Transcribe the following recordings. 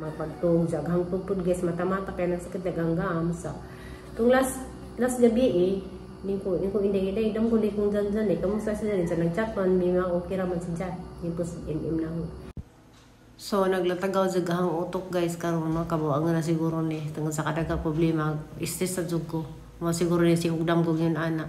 Mapagtong siya hangtong pud guys, mata-mata kay nagsakit naghangam sa tung last last gabi eh. Ning ko inday inday dam ko di kong dyan dyan eh. Kamusta sila din sa nagchat man may mga okay ra man si Jan. Yung po si MM na ho. So naglatagaw sa gahang utok guys karon no, kabuang na siguro ni tungod sa kadaga problema, stress sa jud ko. Mo siguro ni si ugdam ko yun ana.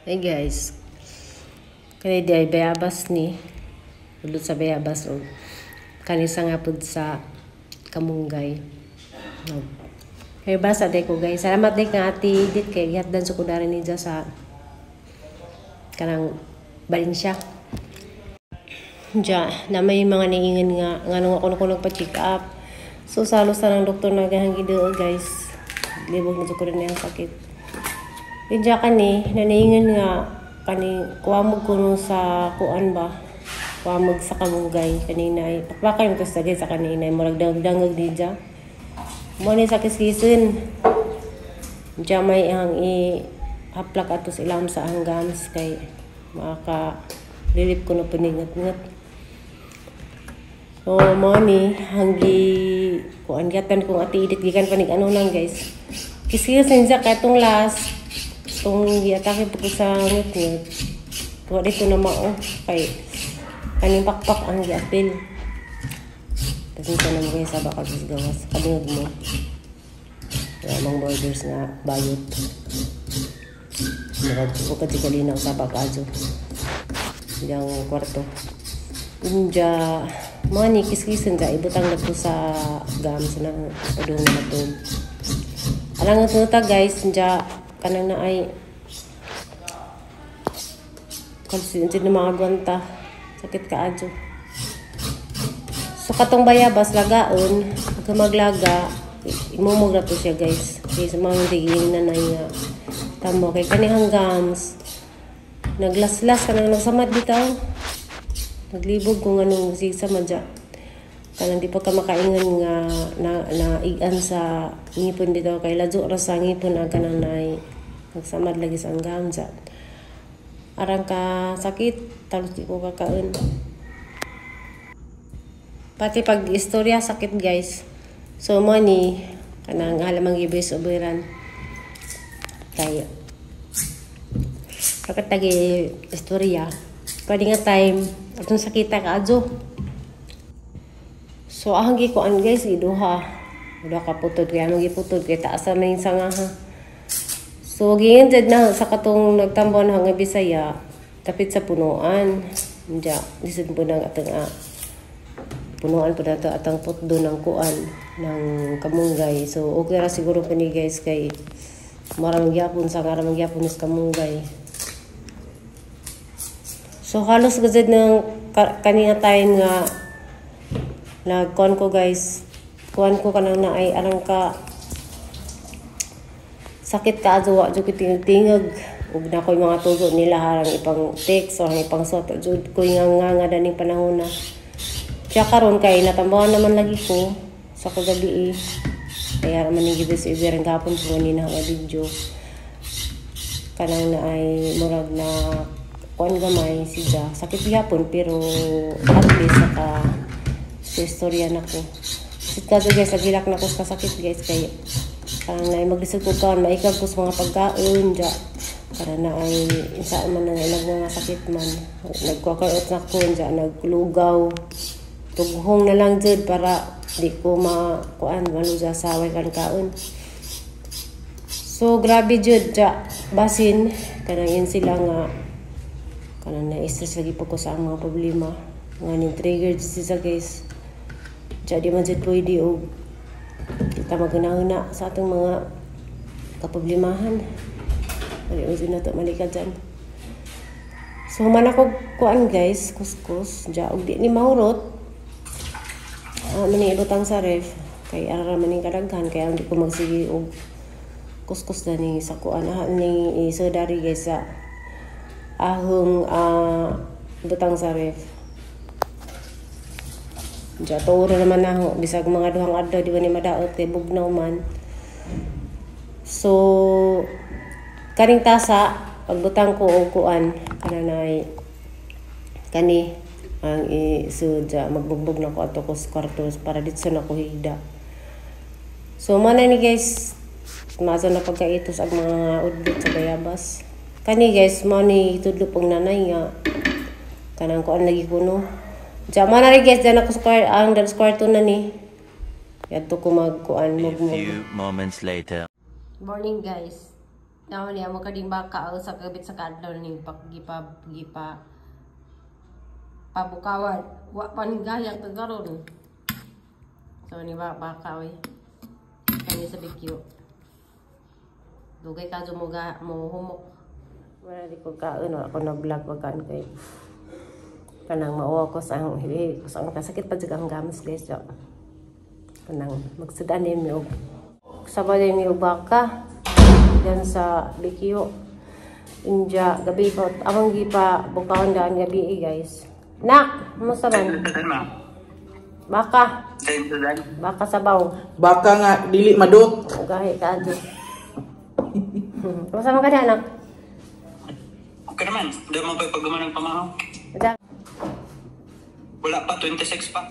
Hey guys, kani di ay bayabas ni, ulot sa bayabas o kanisa nga pud sa kamunggay. Kay basa day ko guys. Salamat day kang Ate Edith kay gihatdan sa kudari ni sa kanang Valencia. Diya, na may mga niingan nga nganong ako na ko nagpa-check up. So salos na ng doktor na gahang giduo guys. Libog na ko rin ang sakit. Diya kani, naniingan nga kani kuamog ko no sa kuan ba, kuamog sa kamunggay kanina ay pakpakay mo sa sa kanina murag dangag dija mo ni sa kiskisin. Diya may ang i haplak ato sa ilam sa hanggams kay maka lilip ko na paningat-ngat. So mo ni hanggi kuan gatan kong Ate Edith gikan panig ano lang guys. Kiskisin siya kay tong last tong giatake po ko sa ngut-ngut. Wa dito na mao kay kaning pakpak ang giapil. Tapos na mo sa baka sa gawas kadungog mo. Wala mang borders nga bayot. Murag ko ka kalinaw sa baka adyo. Yang kwarto. Inja mo ni kiskisin ja ibutang na po sa gams na padung na matug. Alang nga guys, inja kanang na ay kasi hindi na makagwanta, sakit ka adyo. So katong bayabas lagaon, pagka maglaga imumog na to siya guys. Kay sa mga diging na nga tamo kay kanihang gams naglaslas kanang nagsamad bitaw. Naglibog kung anong sigsa man dya. Kanang di pa ka makaingon nga na, na igan sa ngipon dito kay ladyo ra sa ngipon ang kanang nay nagsamad lagi sa anggam dya. Arang ka sakit, talos di ko kakaon. Pati pag istorya sakit guys. So money kanang halamang gibis ubiran. Kay kakatagi istorya. Pwede nga time atong sakita ka adyo. So ahang gikuan guys iduha. Duha ka putod kay anong giputod kay taas na yung sanga ha. So giingin jud na sa katong nagtambo na nga Bisaya tapit sa punuan. Diya lisod po nang atong punuan po nato atang putdo ng kuan ng kamunggay. So okay ra siguro pa ni guys kay maraming gyapon sa maraming gyapon is kamunggay. So halos gazed ng kanina time nga nagkuan ko guys, kuan ko kanang na ay arang ka sakit ka adyo wa jud tingag ug na koy mga tugo nila harang ipang text o ipang sot jud ko nga nga daning panahon na. Siya karon kay natambahan naman lagi ko sa kagabi eh. Kaya man ning gibis ibirang gapon po kanina nga video. Kanang na ay murag na kuan gamay siya. Sakit gyapon pero at least saka sa istorya na ko. Sit ka guys, agilak na ko sa sakit guys kay kanang na ay maglisod ko kaon, maikag ko sa mga pagkaon ja. Para na ay isa man na ilang mga sakit man. Nagkwakaot na ko ja, naglugaw. Tughong na lang jud para di ko makuan maluja sa way kan kaon. So grabe jud ja basin kanang in sila nga kanang na stress lagi po ko sa ang mga problema nga ning trigger jud siya guys. Ja di man jud pwede og kita magunahuna sa atong mga kaproblemahan. Dili man jud nato malikad dyan. So human ako kuan guys, kuskus ja og di ni mahurot. Mani ibutang sa ref. Kay ara man ning kadaghan kaya hindi ko magsige og kuskus na ni sa kuan ni isodari guys sa ahong butang sa ref. Diya tuo ra naman na ho bisag mga duhang adlaw di ba ni madaot kay bugnaw man. So kaning tasa pagbutang ko og kuan kananay kani ang isudya magbugbog na ko ato ko sa kwarto para ditso na ko higda. So mo na ni guys, maso na pagkaitos ang mga udlot sa bayabas. Kani guys, mo ni tudlo pong nanay nga kanang kuan lagi ko no. Diya mo na rin guys, diyan ako sa ang dal sa kwarto na ni. Yadto ko magkuan A mugmug. few moments later. Morning guys. Naon niya mo kading baka ang sa kabit sa kadlaw ni gipa gipa pabukawan. Wa pa ni gayang kagaron. So ni ba baka oy. Kani sa BQ. Dugay ka mo mo humok. Wala di ko kaon, wala ko na vlog pagkaan kay kanang mauwa ko sa ang hibi ko sa ang kasakit pa jud ang gams guys. So, kanang magsudan din mi og sabay din mi og baka diyan sa BQ. Inja gabi pa among gipa bukaon daan gabi guys. Nak, musta man? Baka. Baka sabaw. Baka nga dili madot. Ugahi ka adyo. Kumusta man ka anak? Okay naman. Hindi mo pa paggaman ng pamahaw. Wala pa, 26 pa.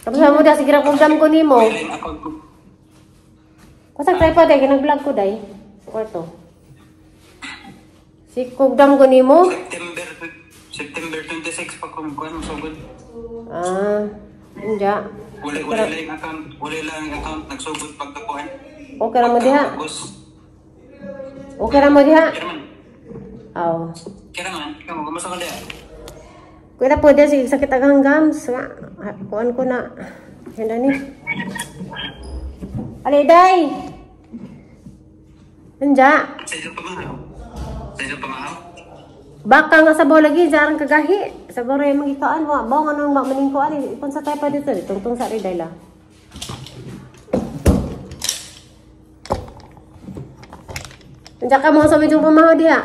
Tapos mo da sige ra kugdam ko nimo. Kusag tripod day kinag-vlog ko day. Sa kwarto. Si kugdam ko nimo. September 26 pa kung kuan sugod. Ah, inja. Wala lang account, wala lang account nagsugod pagkakuan. Okay ra mo diha. Okay ra mo diha. Aw. Kira man, kamo kumusta ka diha? Kuya po diha sige sakit ang gams. Kuan ko na. Handa ni. Ali day. Inja. Sa iso pamahaw. Sa iso pamahaw. Baka nga sabaw lagi jarang kagahi. Sabaw ra yung magikaan wa baw nga nang maning kuan ipon sa tayo pa dito tungtong sa ri dayla. Unsa ka mo sa medyo pamahaw diha?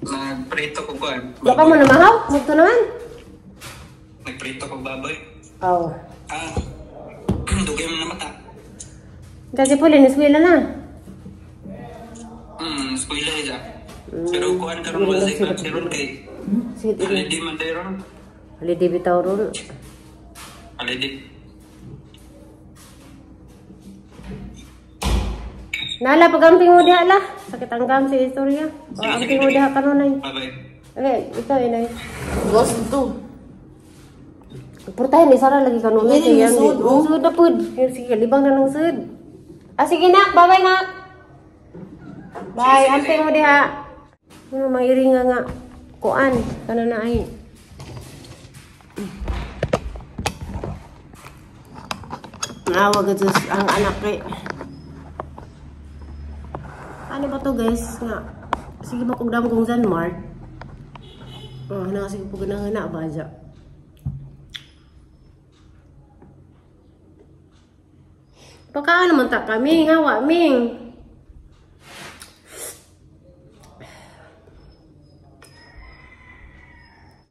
Nagprito ko kuan. Wa ka mo namahaw? Mugto naman. Nagprito ko baboy. Aw. Ah. Dugay mo na mata. Kasi po eskwela na. Eskwela siya. Pero kuan karon wala sa klase ron kay holiday man tayo ron. Holiday bitaw ron. Holiday. Nala pagamping mo diha la. Sakit ang gam sa istorya. Pagamping mo diha kanunay. Bye bye. Okay, ikaw inay. Ghost to. Purtahin isara lagi kanunay Hindi, kay yang. sud, oh. Sud na pud. Sige, libang na ng sud. Ah sige nak, bye bye nak. Bye, amping mo diha. Ano mairinga nga kuan kana na ay. Awa gud ang anak kay. Ano ba to guys nga sige makugdam kong Zanmart. Oh, na sige po ganang na ba dya. Pagkaan naman ta kami hawa ming.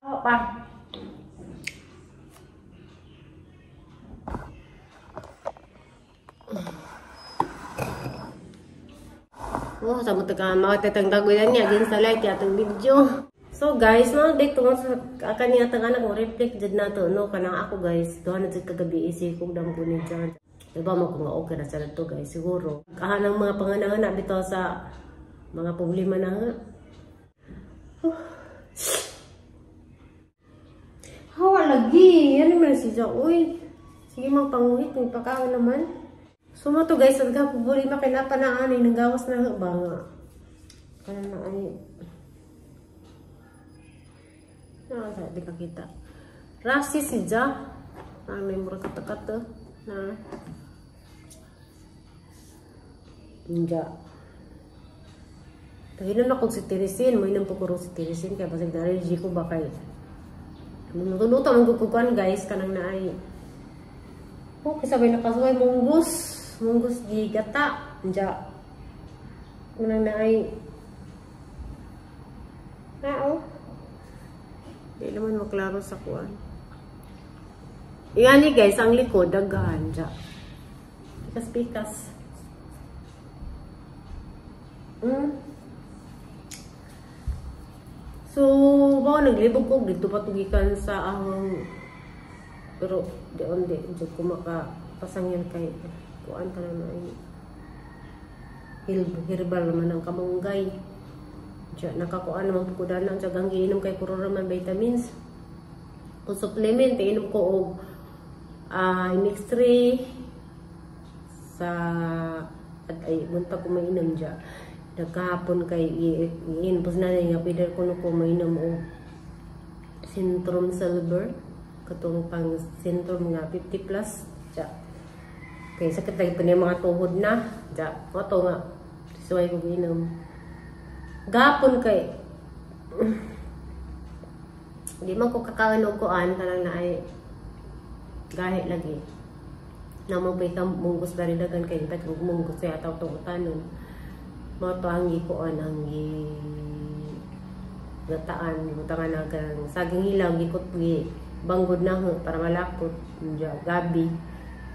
Oh, pa. Oh, sa mga mga tatang niya against the light atong video. So guys, no, dito sa kani atong anak mo reflect jud nato no kanang ako guys, duha na jud kagabi isip kog dam ko ni dyan. Diba mo kung okay na sa to guys, siguro. Kahanang mga panganang bitaw sa mga problema na nga. Oh. Hawa lagi, ano man si Jack, uy. Sige magpanguhit, may pakaon naman. So mo to guys, ang problema kay napanaan ay nanggawas na ba nga. Ano na ay. Ah, di ka kita. Rasi si Ja. Ah, may mura kata-kata na. Inja. Tahilan ako si Tirisin, may nang pukuro si Tirisin kaya basig na-allergy ko ba kay Luto man gud kuan, guys, kanang naay. Oh, kasabay nakasuway munggos, munggos gigata. Anja. Kanang naay. Ah, oh. Di naman maklaro sa kuan. Ingani, guys, ang likod daghan ja. Pikas-pikas. So, ba naglibog ko dito patugikan sa ahong, pero di on di jud ko makapasangil kay kuan ka na ay herbal naman ang kamunggay. Diya, nakakuan naman po ko dana. Diya, ang giinom kay puro raman vitamins. Kung supplement, inom ko og MX3 sa at ay buntag ko mainom diya. Nagkahapon kay i-inpos na nga pwede ko ko mainom og Centrum Silver, katong pang Centrum nga 50 plus diya. Kay sakit lagi pa niya mga tuhod na diya. Ato nga suway ko giinom. Gapon kay di man ko kakaon og kuan, kanang naay gahi lagi. Namo pay ka munggos dari dagan kay ipat og munggos sa ataw tong utanon. Mao to ang gikuan, ang gi gataan, butangan na kanang saging hilaw, gikot gi banggod na ho para malapot diya gabi.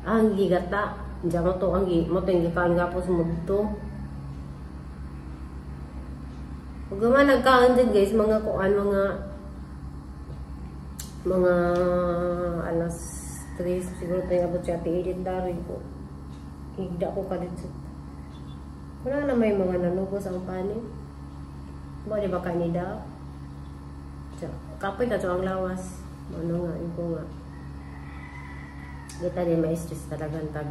Ang gigata diya, mo to ang gi mo to ang gikaon gapos mudto. Ug man nagkaon din, guys, mga kuan, mga alas 3 siguro tayo abot siya Ate Edith dari ko. Higda ko ka dito. Wala na may mga nanugos ang pani. Ba di ba kanida? Kapoy ka ang lawas. Ano nga, yun ko nga. Kita din ma-stress talaga ang tag.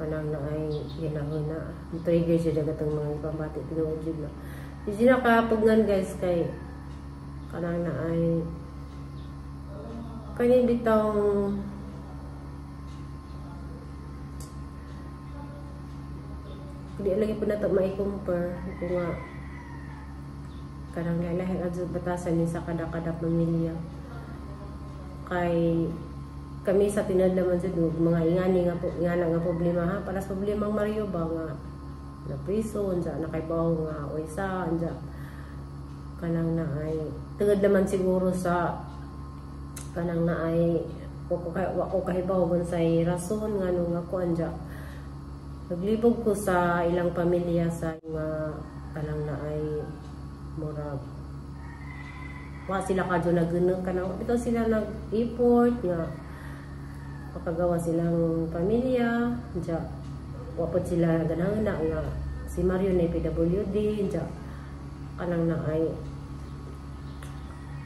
Panang na ay ginahon na. Trigger siya dagat ang mga ibang bati. Tinuod yun na. Di siya nakapugngan, guys, kay kanang na ay kanin bitong di lagi po na ito mai-compare kung nga kanang lahi adto batasan ni sa kada-kada pamilya. Kay kami sa tinadlaman jud mga ingani nga po, ingana nga problema ha, para sa problema ang Mario ba nga na priso unsa nakaibaw nga oysa unsa kanang na ay tungod naman siguro sa kanang na ay wa ko kahibaw unsay rason ngano nga kuan ja. Naglibog ko sa ilang pamilya sa nga kanang na ay murag wa sila kadyo naguna kanang bitaw sila nag-effort nga makagawa silang pamilya ja, wa pod sila ganahan na nga si Mario na PWD ja, kanang na ay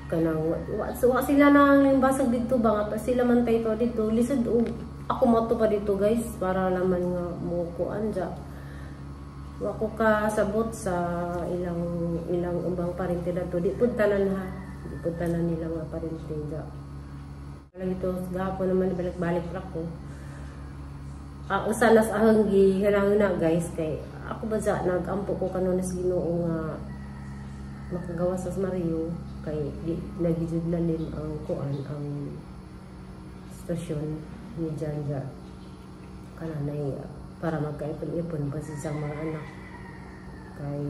kanang wa sila nang basag didto ba nga sila man tay to didto lisod og ako mo to pa dito, guys, para laman nga mo kuan ja. Wa ko kasabot sa ilang ilang ubang parente dato. Di pud tanan ha. Di pud tanan nila nga parente ja. Lang ito gahapon naman balik-balik ra ko. Usa nas ahang gihanahuna, guys, kay ako ba ja nagampo ko kanon sa Ginoo nga makagawa sa Mario kay di lagi jud lalim ang kuan ang sitwasyon ni Janja kananay para magkaipon-ipon pa sa mga anak kay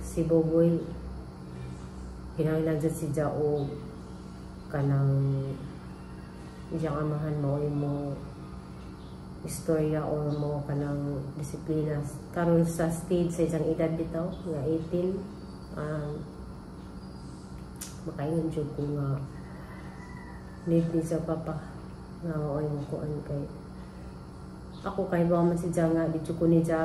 si Boboy kinahanglan jud si Jao kanang iyang amahan mo mo istorya or mo kanang disiplina karon sa stage sa isang edad bitaw nga 18. Makaingon jud ko nga need ni sa papa nga maoy mo kuan kay ako kay ba man si Janga di ko ni ja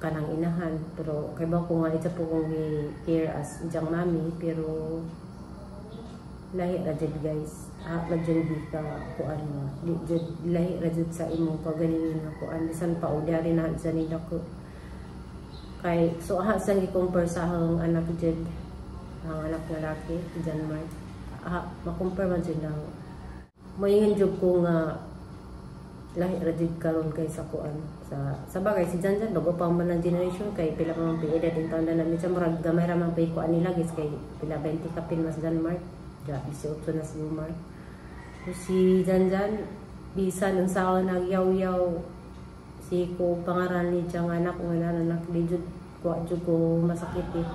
kanang inahan pero kay ba ko nga ita po kong gi-care as ijang mami pero lahi ra jud, guys, ha ra jud di ka kuan nga di jud lahi ra jud sa imong kagalingon nga kuan bisan pa og dari na sa nila ko kay so aha sang gi-compare sa akong anak jud, ang anak nga laki John Mark, aha ma-compare man jud na. Mayingon jud ko nga Lahi ra jud karon kay sa kuan sa bagay si Janjan bago pa man ang generation kay pila pa man edad in taon na namin sa murag gamay ra man pay kuan nila guys kay pila 20 kapin mas Denmark ja 18 na si Umar. So, si Janjan bisan unsaon nagyaw-yaw si ko pangaral ni siyang anak nga anak di jud ko jud ko masakit eh.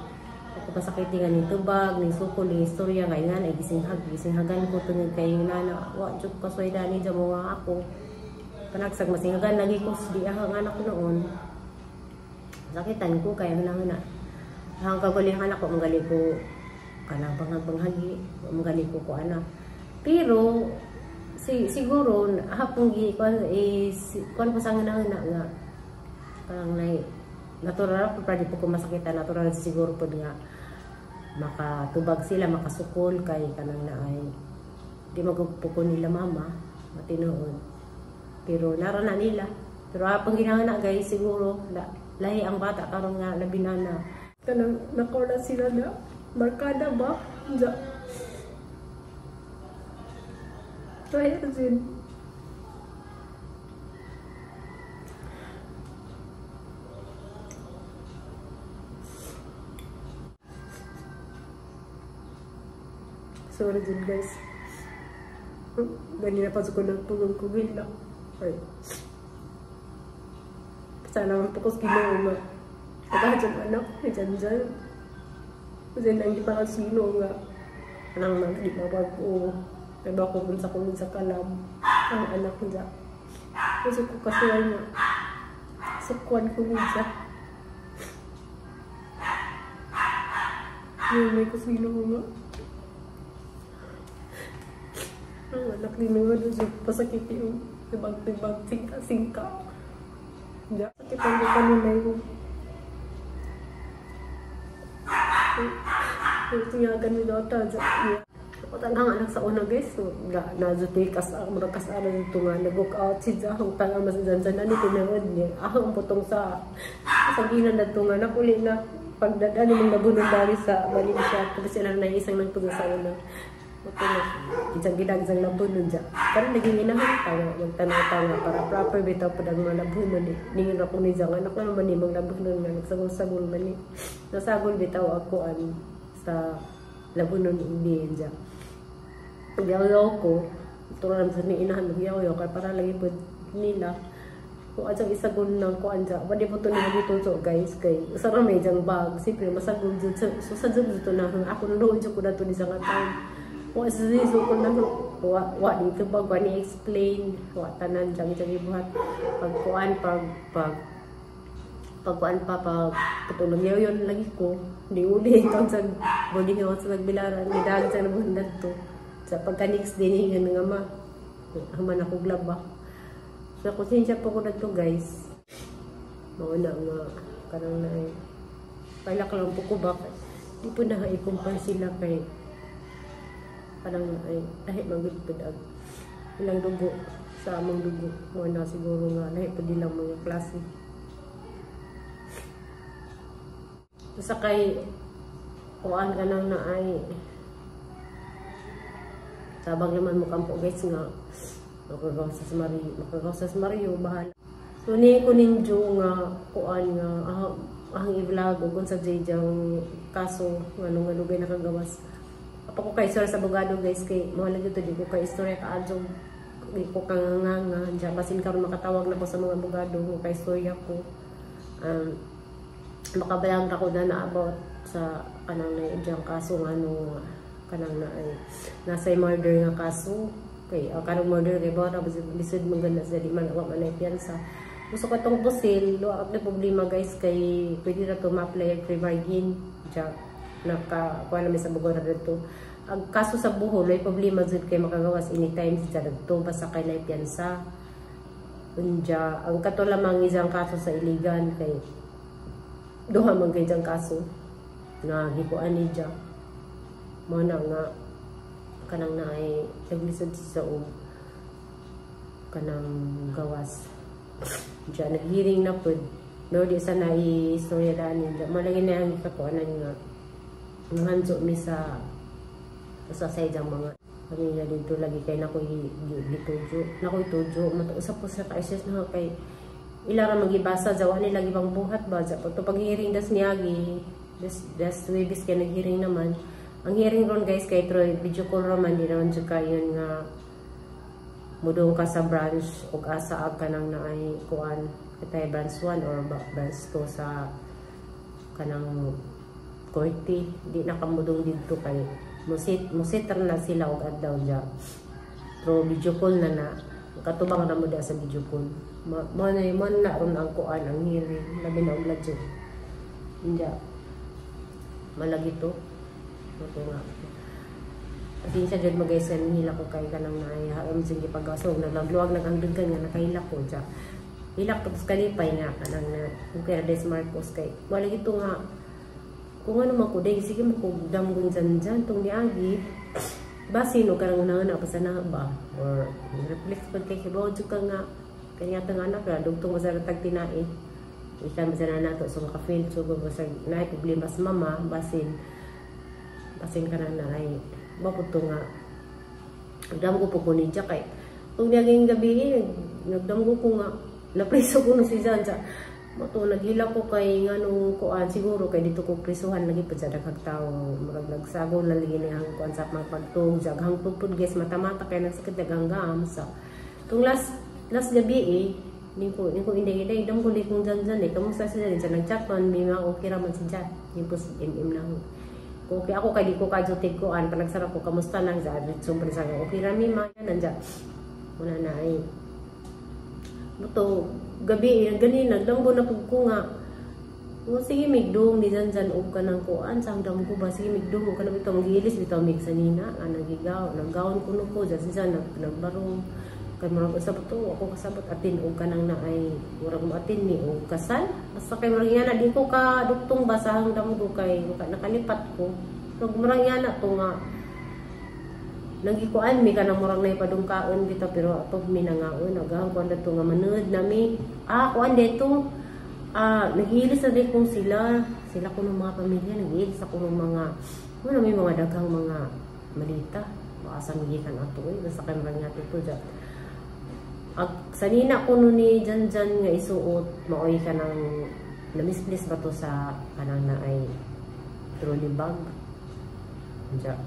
Ako pasakit nga ni tubag ni sukol ni istorya nga ingan ay gisinghagan ko tungod kay nana wa jud kasoy dani ja mo nga ako. Panagsag masinghagan lagi ko di ang anak ko noon. Sakitan ko kaya na ang kagalingan anak ko manggali ko kanang banghag-banghagi manggali ko ko ana. Pero siguro hapong gi kuan is kuan ko sa nga nga parang nay natural pa di po ko masakitan, natural siguro pod nga makatubag sila makasukol kay kanang naay di magpupukon nila mama matinuod. Pero nara na nila. Pero apang ginahana guys siguro lahi ang bata karon nga labi na na kanang nakawala sila na barkada ba ja. Kaya din sorry din guys. Ganina pa ko nagpugong kugil na. Ay. Sana man po ko sa Ginoo nga pagkahadyan anak, dyan dyan. Kasi nang di pa sa Ginoo nga anang nang di mabag-o. May bako kung sa kulod sa kalam ang anak ko dyan. Kasi ko kasuway nga sukwan ko dyan. May ko sa Ginoo nga ang anak din naman doon pasakit yung tibag-tibag, singka-singka. Sakit ang kanina yung tingagan ni Dota. Ang anak sa una guys, so, na-juti kasara dito nga, nag-walk out si Jahong tanga mas dyan dyan, ano tinawad niya. Ahang putong sa ginan na ito nga, nakuli na pagdadaan mong nabunong dari sa Malaysia. Tapos sila na isang nagpunta sa una. Isang gidagsang labunon dyan. Parang naging inahan tanga, magtanaw-tanga para proper bitaw po ang mga labunon eh. Ningin ako ni Jang, anak na naman eh, mga labunon nga, nagsagol-sagol man eh. Nasagol bitaw ako an sa labunon hindi dyan. Nagyaw-yaw ko, turuan sa ni inahan, nagyaw-yaw, kaya para lagi po nila. Kung adyang isagol ng kuan dyan, wala po ito nila dito so guys, kay sarang may dyang bag, siyempre masagol dyan, so sa dyan dito na, ako nanood dyan ko na ito ni Jang at wa sa ko na wa dito ba wa ni explain wa tanan jang jang ibuhat pag kuan pag pag pag kuan pa pag patulong yaw yon lagi ko di uli ikaw sa body house sa nagbilaran ni dag sa nabuhan to sa pagka next day ni nga ma haman ako glaba. So konsensya po ko na to guys, mao na nga kanang na palak lang po ko ba di po na i-compare sila kay parang ay lahi man gud pud ang ilang dugo sa among dugo mo na siguro nga lahi pud ilang mga klase. Sa kay kuan ka nang na ay tabang naman mo kampo guys nga makagaw sa Mario bahala. So ni ko ninyo nga kuan nga ang i-vlog ug unsa jay kaso ngano nga dugay nakagawas. Apa ko kay istorya sa abogado guys kay mo lang dito di ko kay istorya kaadjong di ko kanganga diya basin karon makatawag na ko sa mga abogado ko kay istorya ko makabalang ra ko na about sa kanang na diyang kaso ngano kanang na ay nasa murder nga kaso kay kanang murder kay ba lisod man ganda sa di man wa man ay piyansa. Gusto ko tong pusil wa akong problema guys kay pwede ra to ma-apply plea bargain diya naka kuha namin sa abogado dito. Ang kaso sa Bohol ay problema jud kay makagawas anytime sa dagto basta kay na piyansa. Unya ang kato lamang isang kaso sa Iligan kay duha man kay diyang kaso na gikuan ni diya. Mao na nga kanang naay naglisod sa og kanang gawas. Diya naghearing na pud. Pero di sa naay istorya dani diya. Malagi na ang kakuanan nga nanghanso mi sa sa idyang mga Pamilya dito lagi kay nako gitujo. Nako itujo matuusap ko sa kaisis na kay ila ra magibasa jawa nila gibang buhat ba ja to pag hearing das niagi das das Webes kay nag-hearing naman. Ang hearing ron guys kay Troy video call ra man, di naman jud kayon nga mudong ka sa branch ug asa ag kanang naay kuan kitay branch 1 or branch 2 sa kanang korte. Di na kamudong didto kay musit ra na sila og adlaw ja. Pero video call na na katubang ra mo da sa video call. Mo na mo na ron ang kuan ang hearing labi na og ladyo. Inja. Malagi to. Ito nga. Pasensya jud mo guys, nila ko kay kanang naay haom sige pagaso naglagluwag nagangduggan nga nakahilak ko ja. Hilak tapos kalipay nga kanang na kung kay Des Marcos kay malagi to nga kung ano man ko day sige mo ko damgon dyan dyan tong niagi basin o kanang una pa sa na ba or reflex pag kay kibaw jud ka nga kanya tang anak ra dugtong sa tag tinai ikan ba na nato so maka-fail so basag naay problema sa mama basin basin ka na ay ba to nga nagdamgo po ko ni kay kung naging gabi nagdamgo ko nga napreso ko no si Janja mato naghila ko kay nganong kuan siguro kay dito ko prisuhan lagi pud sa daghang tawo murag nagsago na lagi ni ang kuan sa mga pagtug daghang tugpud guys mata-mata kay nagsakit daghang gam sa tung last last gabi eh ni ko inday inday dam ko di kong Janjan eh kamusta sila din sa nagchat man may mga okay ra man si Jan yung po si MM na okay ako kay di ko kadyo tigkuan panagsara ko kamusta nang sa sumbre sa okay ra mi ma nanja una na ay buto gabi eh gani nagdamgo na pug ko nga o sige migdong ni Janjan og kanang kuan sa damgo ba sige migdong og kanang bitong gilis bitaw mig sanina nga nagigaw naggawon kuno ko jan jan nagbarong kay murag usa to ako kasabot atin og kanang na ay murag mo atin ni og kasal basta kay murag yana di ko ka duktong basahang damgo kay nakalipat ko murag murag yana to nga nagikuan mi kanang murag nay padungkaon bitaw pero atog mi nangaon nagahang kuan dato nga manood nami kuan dito naghilis na kong sila sila ko ng mga pamilya naghilis ako ng mga wala may mga daghang mga malita baka sa migikan ato eh basta kay murag nga to dyan ag sanina ko no ni Janjan nga isuot maoy ka ng na-misplace ba to sa kanang na ay trolley bag dyan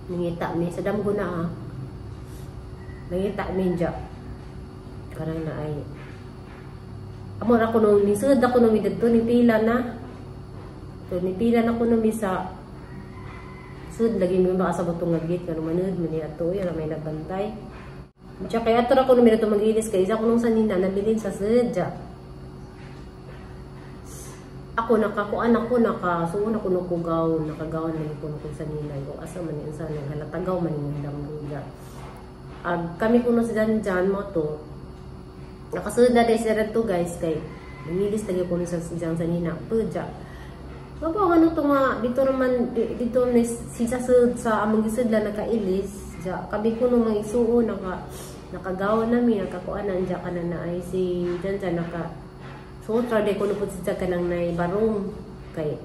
nangita mi sa damgo na nangita mi dyan kanang na ay amor ako nung nisud ako nung didto ni pila na to ni pila na ko nung sa sud lagi mi ba sa butong nga gate kanang manood man niya ato may nagbantay. Diya kaya ato ra ko nung minato mag-ilis kay isa ko nung sanina nabilin sa sud. Ako nakakuan ako nakasuon ako nung kugaw nakagawan lagi ko nung sanina ko asa man insa nang halatagaw man yung damgo. Ag kami kuno sa Janjan mo to nakasunod na dahil sila to guys kay ngilis lagi ko sa Jan sanina pudya. Mabo ano to nga dito naman dito ni si sa sud sa among gisudla nakailis. Ja, kami ko nung mga isuo, nakagawa nami, nakakuanan, dya ka na na ay si Janjan, naka, so, try ko na po siya ka nang naibarong, kay,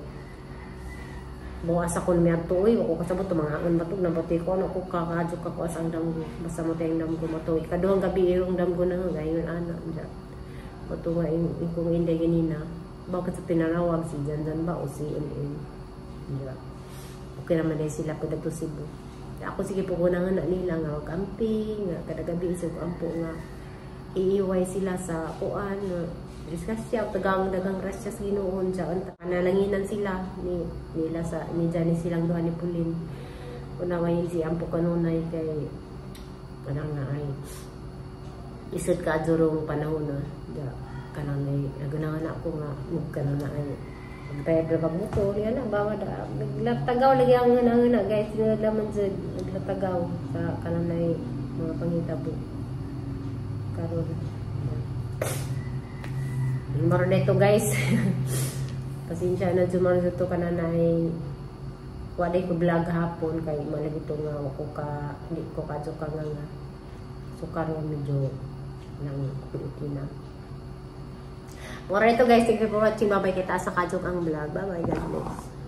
bukas ako na may atuoy, ako kasabot, tumangaan batog, nabati ko, ano ko, kakadyo ka ko asang damgo, basta mo tayong damgo matuoy, kaduhang gabi, irong damgo na, ngayon, ana, dya, mato nga, kung inday ganina, bakit sa tinanawag si Janjan ba, o si MM, dya, okay naman dahil sila po dito Cebu. Ako sige po ko na nga nila nga camping nga kada gabi isog ampo nga iiway sila sa kuan nga disgrasya tagang dagang grasya sa Ginoo sa kanalanginan sila ni nila sa ni Jani silang duha ni Pulin una may si ampo kanunay kay kanang na ay isod ka durong panahon na da kanang ay nagunangan ako nga mug kanang na ay pagtayag na pagbuto, yan na, bawa na. Naglatagaw lagi ang nga guys. Sinalaman sa naglatagaw sa kananay mga pangitabo. Karon. Maroon na ito guys. Pasensya na maroon ito kananay waday ko vlog hapon kay malagi ito nga ako ka hindi ko kadyo ka nga nga. So karon medyo nang okay na. Alright guys, thank you for watching. Bye-bye kita sa kajok ang vlog. Bye-bye, God bless.